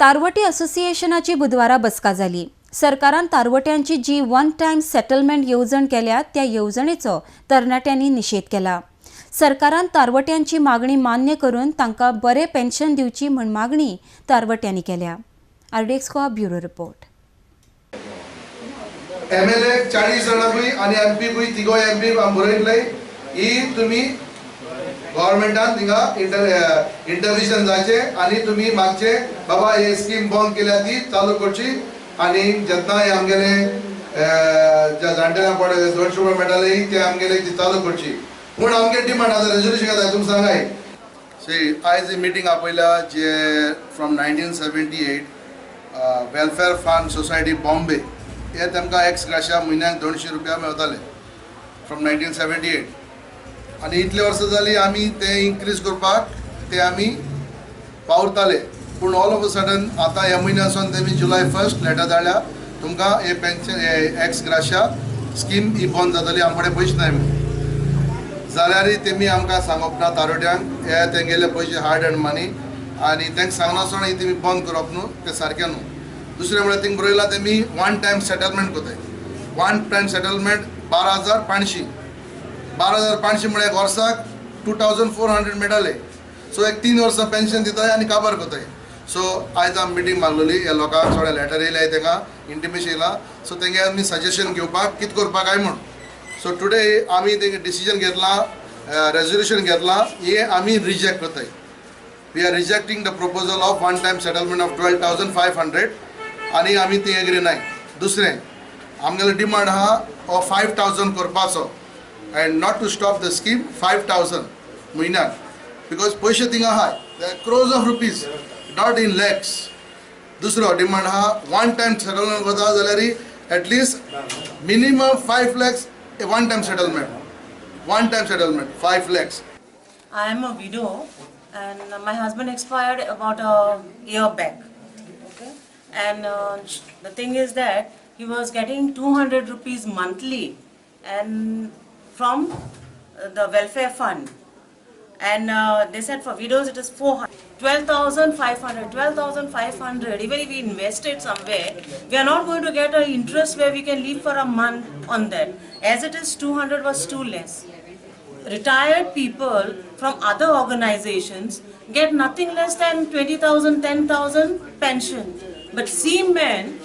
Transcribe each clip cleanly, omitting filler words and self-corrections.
तारवटी असोसिएशनाची बुधवारा बसका जाली. सरकारान तारवट्यांची जी वन टायम सेटलमेंट येवजण केल्या त्या येवजणेचो तरणाट्यांनी निशेध केला. सरकारान तारवट्यांची मागणी मान्य करून तांकां बरें पेन्शन दिवची म्हूण मागणी तारवट्यांनी केल्या. RDX Goa bureau report. MLA 40 जाणांकूय आनी एमपीकूय तिगोय एमपी बरयतले ही तुमी गव्हर्मेंटान थिंगा इंटरव्हिजन जावचें आनी तुमी मागचे बाबा हे स्कीम बंद केल्या ती चालू करची आनी जेन्ना हे आमगेले ज्या जाणटेल्यांक पडे 200 रुपया मेळटाले ते आमगेले ती चालू करची पूण आमगे डिमांड आतां रेजोल्युशन घेता तुमी सांगाय. सी आयज ही मिटींग आपयल्या जे from 1978 welfare fund society Bombay हे तांकां एक्स ग्राशा म्हयन्याक 200 रुपया मेळटाले फ्रॉम 1978 आनी इतले वर्सां जाली आमी ते इन्क्रीज करपाक ते आमी पावरताले पूण ऑल ऑफ अ सडन आतां ह्या म्हयन्यासून तेमी जुलय 1 लेटर धाडल्या तुमकां हे पेन्शन हे एक्स ग्राशा स्कीम ही बंद जातली आमचे कडेन पयशे नाय म्हणून. जाल्यारय तेमी आमकां सांगप ना तारोट्यांक हे तेंगेले पयशे हार्ड एंड मनी आनी तांकां सांगनासतना ही तेमी बंद करप न्हू तें सारकें न्हू. दुसरें म्हळ्यार थिंग बरयलां तेमी वन टायम सेटलमेंट करताय. वन टायम सेटलमेंट 12,500 12,500 म्हळ्यार वर्साक 2,400 मेळटाले. सो एक 3 वर्सां पेन्शन दिताय आनी काबार करताय. सो आयज आमी मिटींग मागलेली ह्या लोकांक थोडे लेटर येयले तांकां इंटिमेशन येयलां सो तेंगे आमी सजेशन घेवपाक कितें करपाक काय म्हूण. सो टुडे आमी तेंगे डिसिजन घेतलां रेजोल्युशन घेतलां हे आमी रिजेक्ट करताय. We are rejecting the proposal of one time settlement of 12,500 आनी आमी ती एग्री नाय. दुसरें आमगेलो डिमांड आहा हो 5,000 करपाचो and not to stop the scheme 5,000 म्हयन्याक because पयशे थिंगा आहाय crores of rupees not in lakhs. दुसरो डिमांड आहा वन टायम सेटलमेंट करता जाल्यार at least minimum 5 lakhs one time settlement. One time settlement 5 lakhs. I am a widow and my husband expired about a year back. Okay, and the thing is that he was getting 200 rupees monthly and from the welfare fund, and they said for widows it is 400, 12,500, 12,500. Even if we invested somewhere, we are not going to get an interest where we can live for a month on that. As it is, 200 was too less. Retired people from other organizations get nothing less than 20,000, 10,000 pension. But seamen,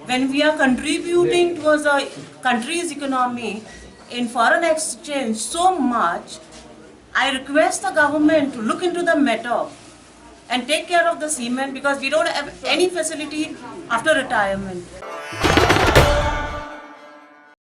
when we are contributing towards the country's economy in foreign exchange so much, I request the government to look into the matter and take care of the seamen because we don't have any facility after retirement.